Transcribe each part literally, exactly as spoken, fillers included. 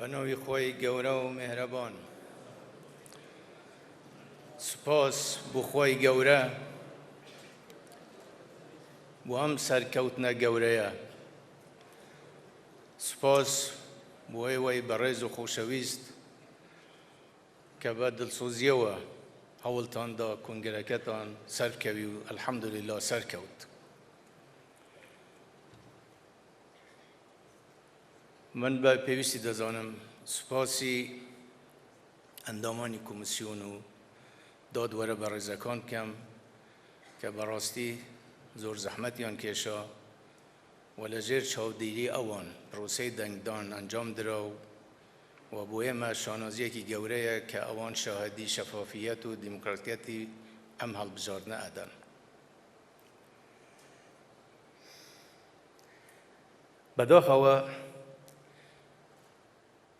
Bi navê Xweyê gewre û mêhreban. Spas bo Xweyê gewre, bo em serkewtine gewre ye. Spas bo wê wey berêz û xoşewîst ke be dilsoziye we hewltan da kongreketan serkewî û elhamdulillah serkewt. Min be pêwîstî dizanim spasî endamanî komîsyon û dadwere berêzekan bikem ke bi rastî zor zehmetiyan kêşa we li jêr çavdêrî ewan proseyê dengdan encam dira û we bo yê me şanaziyekî gewre ye ke ewan şahidî şefafiyet û demokratiyetî em hilbijartine edin. Bedaxa we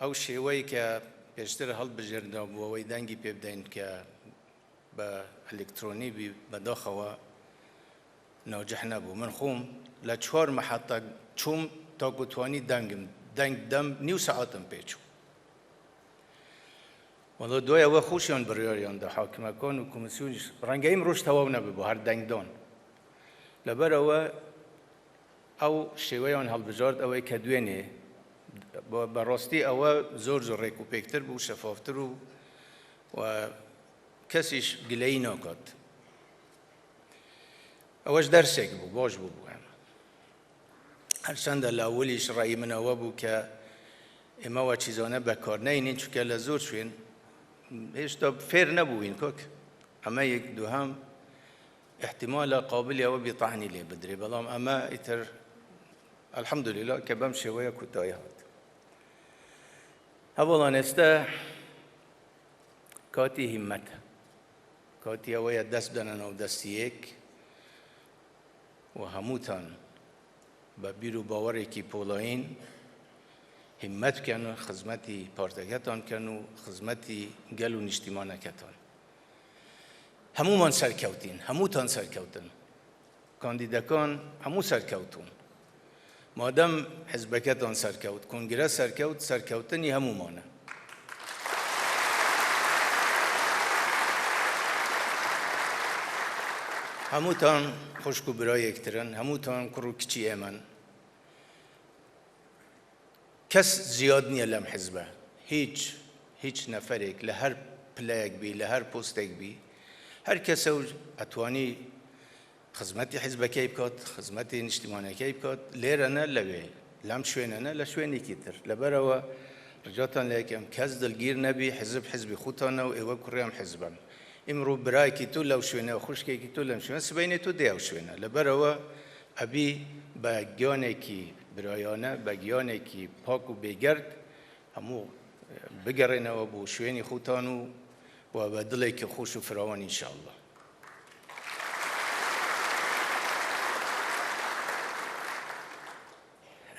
ew şêweyê ke pêştir hilbijêrda bû, wey dengî pê bideyîn ke bi elektronî bî, bedaxa we nacih nebû. Min xwûm li çar me heta çûm ta ku twanî dengim, deng dem nîv saetim pê çû. Wela doya we xweşiyan biryariyan da hakimekan û komîsyonî rengeyî min roj tewaw nebibû her dengdan. Li ber ewe ew şêweyan hilbijart ew ê ke duênê bi, bi rastî ewe zor zor rêk û pêktir bû, şefaftir û we kesî gileyî nakat. Ewe ji dersek bû, baş bû bo em. Her çend e li ewilî ji reyî min ewe bû ke ême we çîzane bekar neyînîn, çunke li zor şwên hêşta fêr nebûyîn kok. Eme yek duhem îhtimal e qabilî ewe bî tehnî lê bidirê, belam eme îtir elhamdulîlah ke bem şêweya kutayî hat. Hevalan êste katî hîmmet e. Katî ewe ye dest bidene nav destî yek û hemûtan bi bîr û bawerekî polayîn hîmmet bikin, xizmetî parteketan bikin û xizmetî gel û niştîmaneketan. Hemûman serkewtîn, hemûtan serkewtin. Kandîdekan hemû serkewtûn. Madem hizbeketan serkewt, kongre serkewt, serkewtinî hemûman e. Hemûtan xwişk û bira yektir in, hemûtan kur û kiçî ê me in. Kes ziyad niye lem hizbe. Hiç, hiç neferek li her pileyek bî, li her postek bî, her kes ew etwanî xizmetî hizbekey bikat, xizmetî niştîmanekey bikat, lêre ne lewê, lem şwêne ne le şwênekî tir. Li ber ewe ricatan lê yekem kes dilgîr nebî, hizb hizbî xûtan e û êwe kurê em hizb in. Îmro birayekî tu lew şwêne, xwişkekî tu lem şwêne, sibeynê tu dê ew şwêne. Li ber ewe Ebî be giyanekî birayane, be giyanekî pak û bêgerd, hemû, e, bigerêne we bo şwênî xûtan û we be dilekî xweş û firawan înşallah.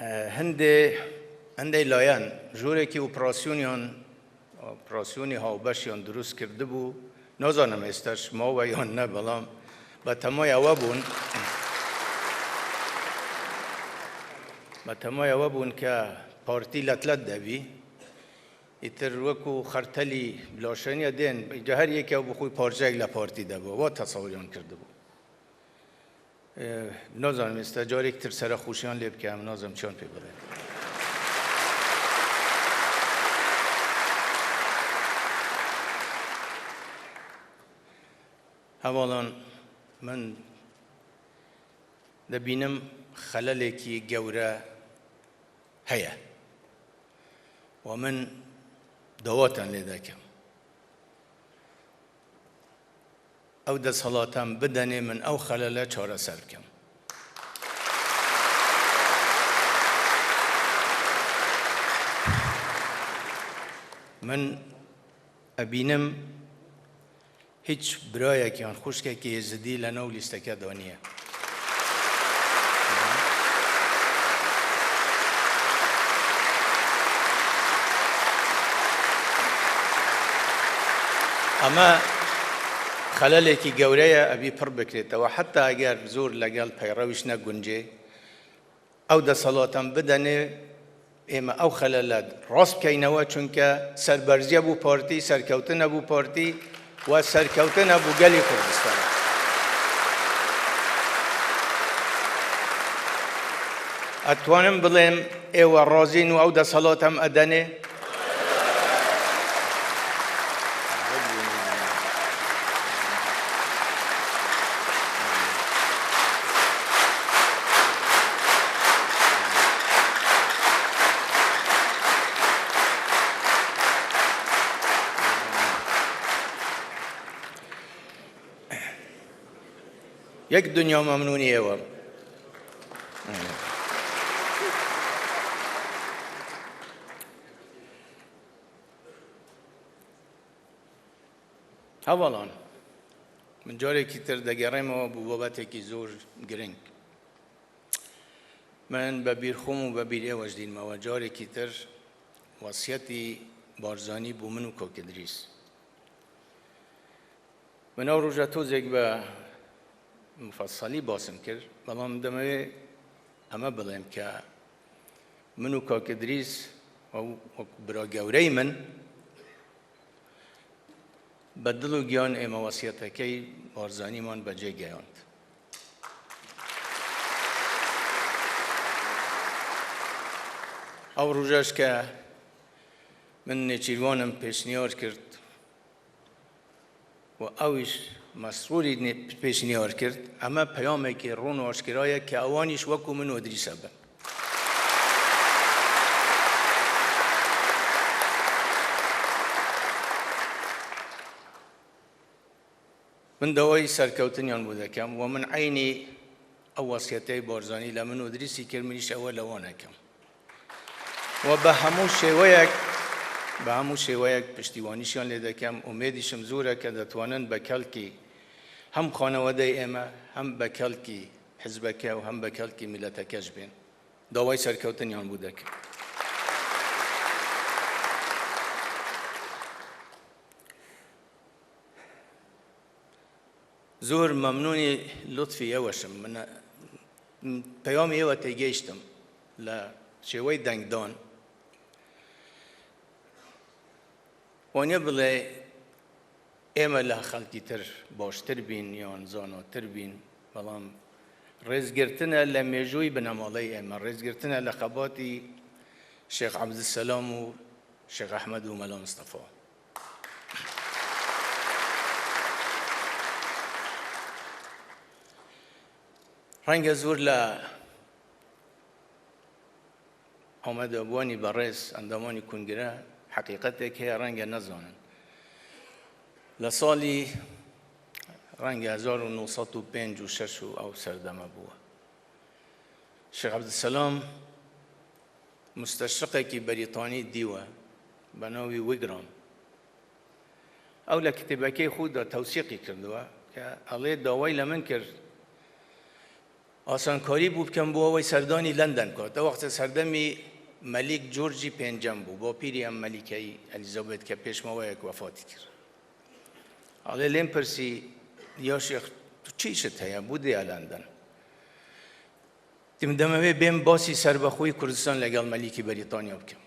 E, hindê, hindê layen, jûrekî operasyonyan Operasyonî hawbeşiyan dirust kirdibû. Nazanim êster ji ma we yan ne, belam be temaya we bûn. Be temaya we bûn ke partî letlet de bî. Îtir wekû xertelî bilaşeniye dên, ca her yeke bi xwe parçeyek le partî de bû. Wa tesewiriyan kirdibû. Ee, nazanim, êsta carek tir serexweşiyan lê bike, em nazanim çiyan pê bide. Hevalan, min dibînim xelelekî gewre heye. Wa min dawatan lê dekim. Ew desthilata em bidenê, min ew xelele çareser bikim. Min ebînim hiç birayek yan xwişkekî Êzidî li nav lîsteke de niye. Ama xelelekî gewre ye, evî pir bikrêtewe. Heta eger zor legel peyrewîş ne guncê, ew desthilata em bidenê, ئێمە ئەو خەلەلە ڕاست بکەینەوە، چونکە سەربەرزیە بۆ پارتی، سەرکەوتنە بۆ پارتی و سەرکەوتنە بۆ گەلی کوردستان. ئەتوانم بڵێم ئێوە ڕازین و ئەو دەسەڵات ئەم ئەدەنێ؟ Yek dinya memnûniyê we. Hevalan, min carekî tir degerêmewe bo babetekî zor giring. Min be bîr xwe û be bîr êwe jî dînmewe. Carekî tir wesiyetî Barzanî bo min û Kak Idrîs. Min ew roja tozek bi mufeselî basim kir, belam demê eme bilêm ke min û Kak Idrîs, ew wek bira gewreyî min, bi dil û giyan ême wesiyetekey Barzanî man becê geyand. Ew roja ji ke min nêçîrwanim pêşniyar kir, û ew îş Mesrûrî nê-, pêşniyar kir, eme peyamekî ron û aşkera ye ke ewan îş wekû min û Idrîse bin. Min dawayî serkewtiniyan bo dekem, we min eynî ew wesiyetey Barzanî le min û Idrîsî kir, min îş ewe le wan ekem. We bi hemû şêweyek, bi hemû şêweyek piştîwanîşiyan lê dekem. Umêdîşim zûr e ke detwanin be kelkî hem xanewedeyê ême, hem be kelkî hizbeke û hem be kelkî mileteke ji bên. Dawayî serkewtiniyan bo dekim. Zor memnûnî lutfî êwe şim. Min, peyamê êwe têgêştim li şêweyê dengdan. Waniye bile ême li xelkî tir baştir bîn yan zanatir bîn, belam rêzgirtine li mêjûyî binemaleyê ême, rêzgirtine li xebatî Şêx Ebdulselam û Şêx Ehmed û Mela Mistefa. Renge zor li Amedabuwanî berêz endamanî kongre heqîqetek heye, renge nezanin. Li salî renge hezar û neh sed û pênc û şeş û ew serdeme bû. Şêx Ebdulselam musteşriqekî Berîtanî dî we, be navî Wigram. Ew li kitêbekê xwe de tewsîqî kirdiwe ke elê dawayî li min kir, asankarî bû bikim bo ew ê serdanî London kat. Ew wextê serdemî Melîk George pêncem bû, bapîrî em Melîkeyî Elîzabeth ke pêş me weyek wefatî kir. Elê lêm pirsî, ya şêx, tu çi îşit heye, bo dê ye London? Tim demê wê bêm basî serbexwî Kurdistan legel Melîkî Berîtanya bikim.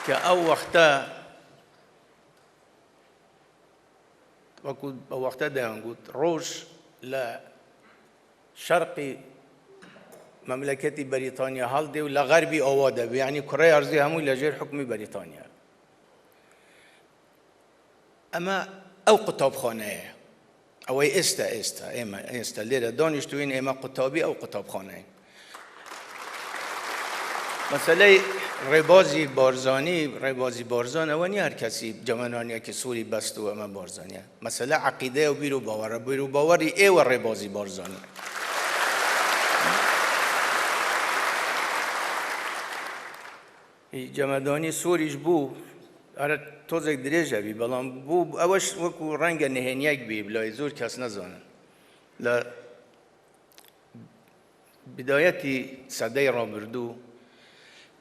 Ke ew wexte, wekû ew wexte deyan got, roj li şerqî memleketî Berîtanya haldê û li xerbî awa de bî, yanî kureyê erzê hemû li jêr hukmî Berîtanya. Ema ew qutabxane ye. Ew ê êste, êste, ême êste lêre danîştûyîn, ême qutabî ew qutabxane ye. Meseley Rêbazî Barzanî, Rêbazî Barzan, ewe niye her kesî cemenaniyekî Sûrî best û eme Barzanî ye. Mesele eqîde ye û bîr û bawer e. Bîr û bawerî ê we Rêbazî Barzanî ye. Î cemedanî Sûrî ji bû, ere tozek dirêj e bî, belam bû, ew ji wekû renge nihêniyek bî, bila zor kes nezanin. Li bidayetî sedeyê rabirdû,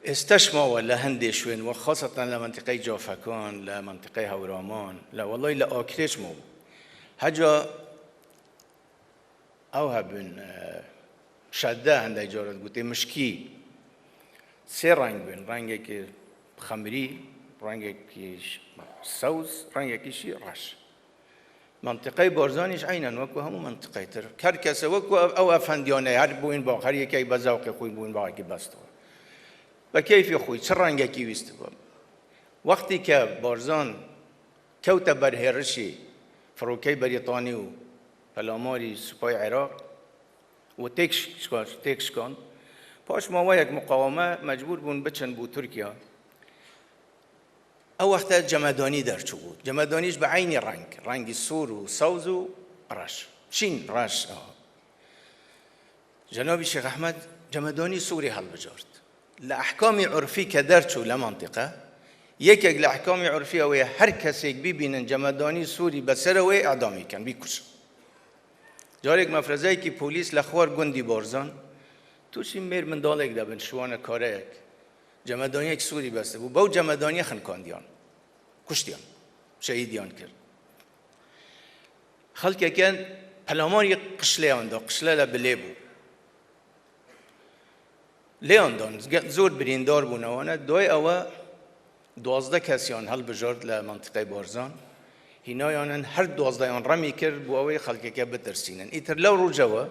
êsteş mawe li hindê şwên, we xaseten li mentiqeyê Cafekan, li mentiqeyê Hewraman, li welayî li Akirêç mabû. Heca ew hebûn, e, şedde, hindek caran gotê mişkî. Sê reng bên, rengekî xemrî, rengekî ş-, sewz, rengekî jî reş. Mentiqey Barzanî jî eynen wekî hemû mentiqey tir. Her kese wekî ew, ew efendiyane, her bûyîn bax, her yekek be zewqê xwe bûyîn baxekî bestiye. Be keyfê xwe, çi rengekî wîstibe. Wextî ke Barzan kewte ber hêrişî firokey Berîtanî û pelamarî Supayê Iraq û têk şikan, têk şikan, paş maweyek muqaweme mecbûr bûn biçin bo Tirkiye. Ew wexte cemedanî derçûbû. Cemedanî jî bi eynî reng, rengî sor û sewz û reş. Şîn, reş, aha. Cenabî Şêx Ehmed cemedanî sorî hilbijart. Li ehkamî urfî ke derçû li mentiqe, yekek li ehkamî urfiya wê ye, her kesêk bibînin cemedanî sorî be sere wê, edamî ken, bikujin. Carek mefrezeyekî polîs li xwar gundî Barzan, tu şî mêr mindalek de bin şiwane kareyek. Cemedaniyek sorî bestibû. Bew cemedaniyê xinkandiyan. Kuştiyan. Şehîdiyan kir. Xelkeke pelamarî qişleyan da. Qişle le bilê bû. Lêyan dan, ge-, zor birîndar bûne wane. Doy ewe duwazdeh kesiyan hilbijart li mentiqey Barzan. Hînayan in her duwazdeyan remî kir, bo ew ê xelkeke bitirsînin. Îtir lew roje we,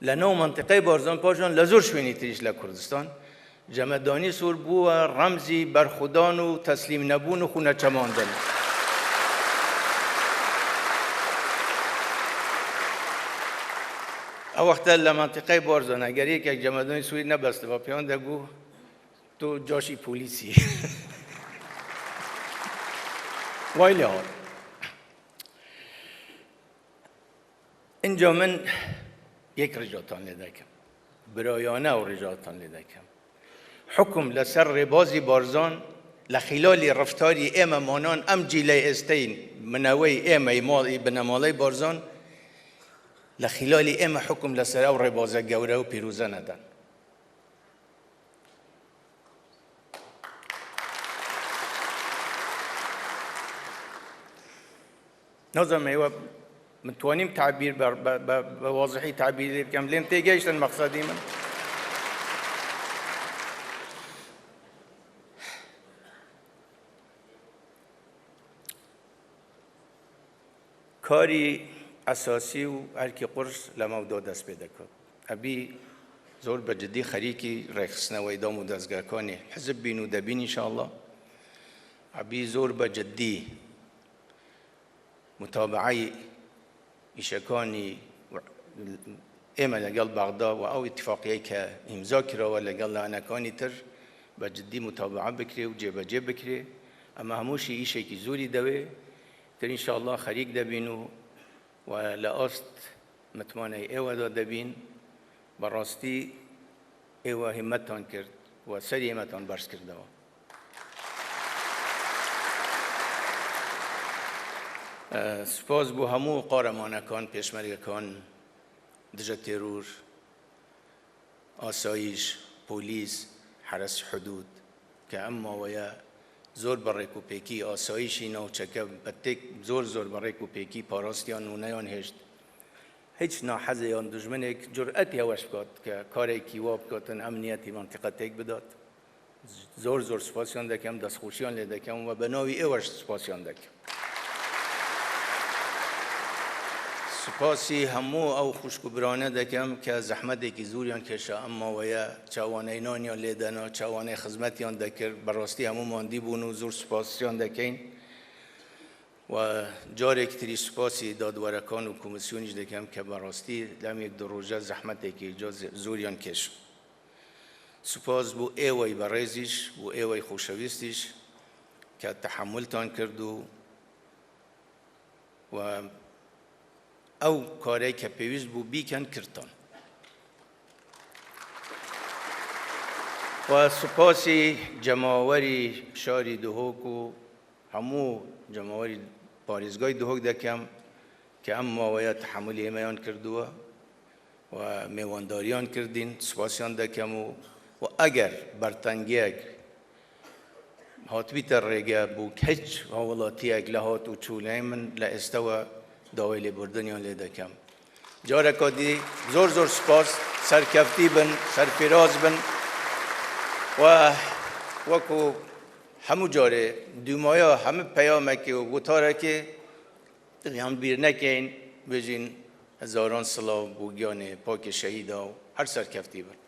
li nav mentiqey Barzan, paşan li zor şwênî tirîş li Kurdistan, cemedanî sor bûye remzî berxwedan û teslîmnebûn û xûneçemandin. Ew wexte li mentiqey Barzan, eger yekek cemedanî sorî nebestiba, pêyan de got, tu caşî polîsî. Way lê hat. Inca min yek ricatan lê dekim. Birayane ew ricatan lê dekim. Hukum li ser rêbazî Barzan li xîlalî reftarî ême manan, em cîley êsteyîn, minewey ême, mal-, binemaley Barzan, li xîlalî ême hukum li ser ew rêbaze gewre û pîroze nedin. Nazanim êwe min twanîm tabîr be, be, be, be wazihî tabîr lê bikim, lê min têgehiştin meqsedî min. Karî esasî û erkî qurş li me da dest pê diket. Ebî zor bi cidî xerîkî rêxistinewey dam û dezgekanê hizib bîn û debîn înşallah. Ebî zor bi cidî mutabeayî îşekanî û ême legel Bexda û ew îtîfaqiyeyê ke îmza kirawe legel layenekanî tir bi cidî mutabea bikirê û cêbecê bikirê. Em hemû şî îşekî zûrî dewê. Tir înşallah xerîk debîn û we li ast mitmaney êwe de debîn. Bi rastî êwe hîmmetan kir, we serî hîmmetan berz kirdewa. E, spas bo hemû qaremanekan, pêşmergekan, dije teror, asayîş, polîs, heres hudûd, ke em maweye zor bi rêkûpêkî asayîşî navçeke bi têk zor zor bi rêkûpêkî parastiyan nûneyan hêşt. Hiç nahezê yan dijminêk curetî heweş bikat ke karekî wa bikatin emniyetî mentiqe têk bidat. Zor zor spasiyan dekem, destxweşiyan lê dekem ve bi navî êwe jî spasiyan dekem. Spasî hemû ew xwişk û birane dekem ke zehmetêkî zûriyan kêşa em maweye, çawaney naniyan lê dena, çawaney xizmetiyan dekir, bi rastî hemû mandî bûn û zor spasiyan dekeyn. Ve carek tirî spasî dadwerekan û komîsyonî jî dekem ke bi rastî lem yek du roje zehmetêkî ca ze-, zûriyan kêşin. Spas bo êwey berêzîş, bo êwey xoşewîstîş ke tehemultan kird û we ew karey ke pêwîst bû bîken kirtan. We spasî cemawerî şarî Duhok û hemû cemawerî parêzgayî Duhok dekem ke em maweye tehemulê me yan kirduwe. Û mêwandariyan kirdîn, spasiyan dekem û, û eger bertengiyek hatibîte rêge bo hiç hawlatiyek li hat û çû lê min li êste we dawê lêburdiniyan lê dekem. Careka dî zor zor spas. Serkeftî bin, serfîraz bin. We wekû hemû carê dûmaya hemû peyamekê û gotarekê divê em bîr nekeyn, bêjin hezaran silav bo giyanê pakê şehîda û her serkeftî bin.